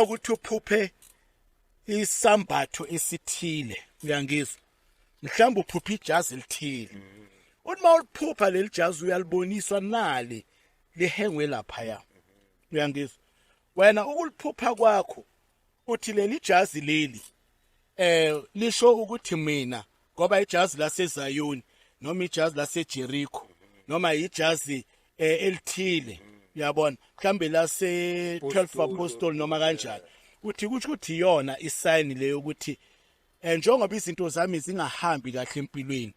Kunokuthi uphuphe isambatho esithile, uyangizwa? Mhlawumbe uphupha ijazi elithile. Uthi mawuliphupha leli jazi, uyaliboniswa nali lihengwe laphaya, uyangizwa? Wena ukuliphupha kwakho uthi leli jazi leli lisho ukuthi mina, ngoba ijazi laseZayoni noma ijazi laseJericho noma ijazi elithile, uyabona, mhlambe lase 12 Apostle noma kanjani, uthi kusho ukuthi iyona isign leyo ukuthi njengoba izinto zami zingahambi kahle empilweni,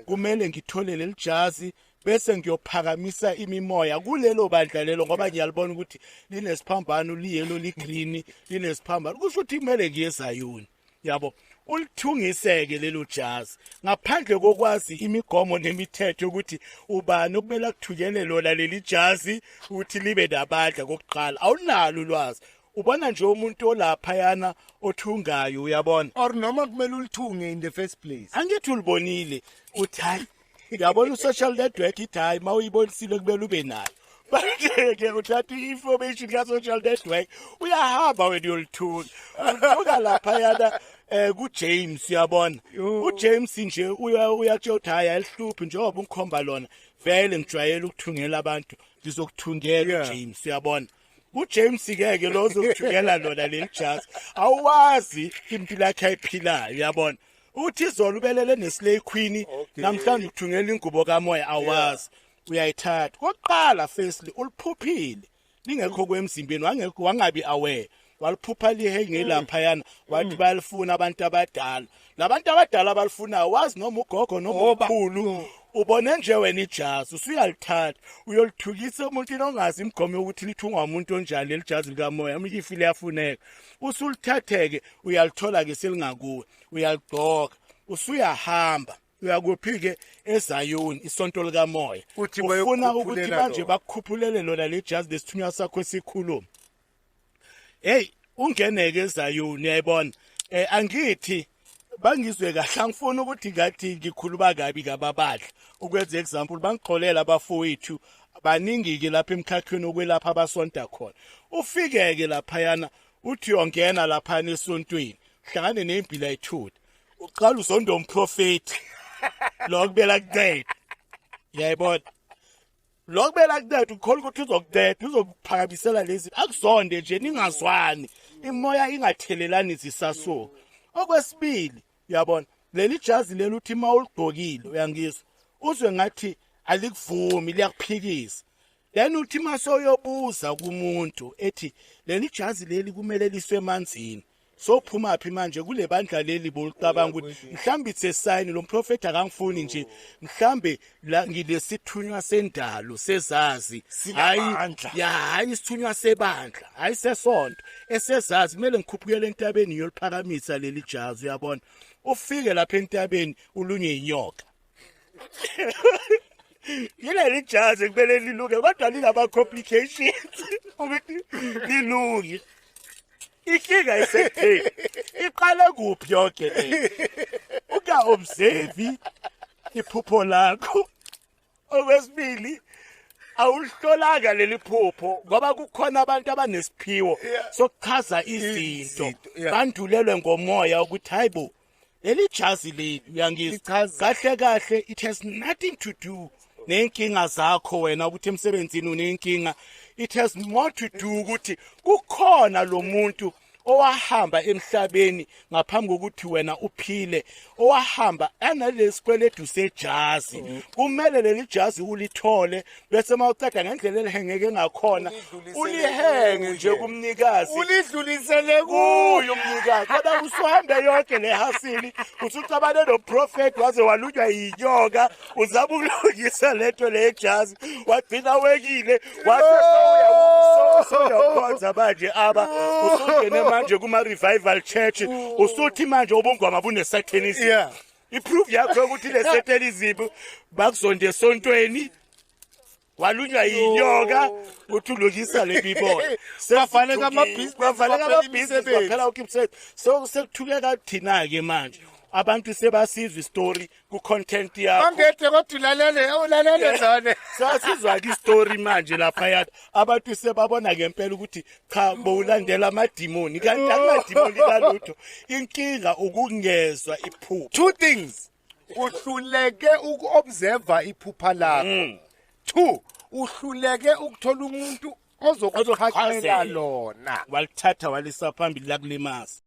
kumele ngithole leli jazi bese ngiyophakamisa imimoya kulelo bandla lelo, ngoba ngiyalibona ukuthi linesiphambano, liyellow, ligreen, linesiphambano, kusho ukuthi kumele ngiye eZayoni, yabo. Ulithungiseke lelo jazi ngaphandle kokwazi imigomo nemithetho ukuthi ubani okumele akuthungele lona leli jazi ukuthi libe nabandla. Kokuqala, awunalo ulwazi, ubona nje umuntu olaphayana othungayo, uyabona. Or noma kumele ulithunge in the first place. Angithi ulibonile, uthi hayi, uyabona, u-social network ithi hayi, uma uyibonisile kumele ube nayo. Manje-ke uthatha i-information ka-social network, uyahamba wena uyolithunga, ulithunga laphayana kuJames, uyabona. UJames nje uyatshela ukuthi hayi, alihluphi, njengoba ungikhomba lona, vele ngijwayele ukuthungela abantu, ngizokuthungela. UJames, uyabona, uJames ke ke lo ozokuthungela lona leli jazi, awazi impilo yakhe ayiphilayo, uyabona. Uthi izolo ubelele neslay queen, namhlanje ukuthungela ingubo kamoya, awazi. Uyayithatha kokuqala, firstly uliphuphile lingekho kwemzimbeni, wangekho, wangabi aware, waliphupha lihenge laphayana, wathi bayalifuna abantu abadala. Labantu abadala abalifunayo, wazi noma ugogo noma umkhulu. Ubone nje wena ijazi, usuyalithatha uyolithukisa emuntwini ongazi imigomo yokuthi lithungwa umuntu onjani leli jazi likamoya. If liyafuneka, usulithatheke, uyalithola-ke selingakuwe, uyaligqoka, usuyahamba, uyakuphi-ke? EZayoni, isonto likamoya. Uthi ufuna ukuthi bayokukhuphulela manje lona. Bakukhuphulele lona le jazi lesithunywa sakho esikhuluma. Hey, ungeneke eZayoni, uyayibona, angithi bangizwe kahle, angifuni ukuthi ngathi ngikhuluma kabi ngababadla. Ukwenza example, bangixolela abafowethu, baningi-ke lapha emkhakheni okwelapha abasonta khona. Ufike-ke laphayana, uthi uyongena laphayana esontweni, hlangane nembila ayithutha, uqala uzonda umprofeti lo kubela kunceda, uyayibona, lo kubela kunceda, ukholwa ukuthi uzokunceda, uzokuphakamisela lezi, akuzonde nje, ningazwani, imoya ingathelelani zisasuka. Okwesibili, uyabona, leli jazi leli, uthi uma uligqokile, uyangizwa, uzwe ngathi alikuvumi, liyakuphikisa. Then uthi masoyobuza kumuntu ethi leli jazi leli kumele liswe emanzini, sophuma phi manje kule bandla leli bolicabanga ukuthi mhlawumbe it's a sign, lo mprofeti akangifuni nje, mhlambe la ngilesithunywa sendalo sezazi, hayi. Sinamandla. Ya, hayi isithunywa sebandla, hayi sesonto, esezazi, kumele ngikhuphukele entabeni ngiyoliphakamisa leli jazi, uyabona. Ufike lapha entabeni, ulunywe inyoka. Yileli jazi kumele lilunge, kodwa linama complications ukuthi lilunge. Inkinga isekutheni iqale kuphi yonke le? Unga-observe iphupho lakho. Okwesibili, awulihlolanga leli phupho, ngoba kukhona abantu abanesiphiwo sokuchaza izinto, Izinto, yeah. bandulelwe ngomoya ukuthi hayibo, leli jazi leli, uyangizwa, Lichaza. kahle kahle it has nothing to do nenkinga zakho wena ukuthi emsebenzini unenkinga. It has more to do ukuthi kukhona lo muntu owahamba emhlabeni ngaphambi kokuthi wena uphile, owahamba analesikweletu sejazi, kumele leli jazi ulithole, bese mawuceda ngendlela elihengeke ngakhona, Ulidlulisele ulihenge nje kuye. kumnikazi. Ulidlulisele kuye. Kuye umnikazi, kodwa usuhambe yonke le hassle, usucabane noprofeti, waze walunywa yinyoka, uzama ukulungisa lento le jazi, wagcina wekile, wase sowuyakhonza manje, aba usungene manje kuma-revival church, usuthi manje ubungoma bune-satanism. I-proof yakho yokuthi le-satanism, bakuzonde esontweni, walunywa yinyoka, uthi ulungisa le mibono. Kwavaleka amabhizinisi, Kwavaleka kwaphela amabhizinisi, imisebenzi. kwaphela yonke imisebenzi. So sekuthukeka thina-ke manje. Abantu sebasizwa istory ku content yakho. Angethe kodwa ulalele, ulalele zone. Sasizwa ke istory manje lapha, abantu sebabona ngempela ukuthi cha, bowulandela amadimoni, kanti akumadimoni kalutho, inkinga ukungezwa iphupho. Two things: uhluleke ukuobserve iphupha lakho, two, uhluleke ukuthola umuntu ozokuchazela ozokuchazela. lona. Walithatha walisa phambili, lakulimaza.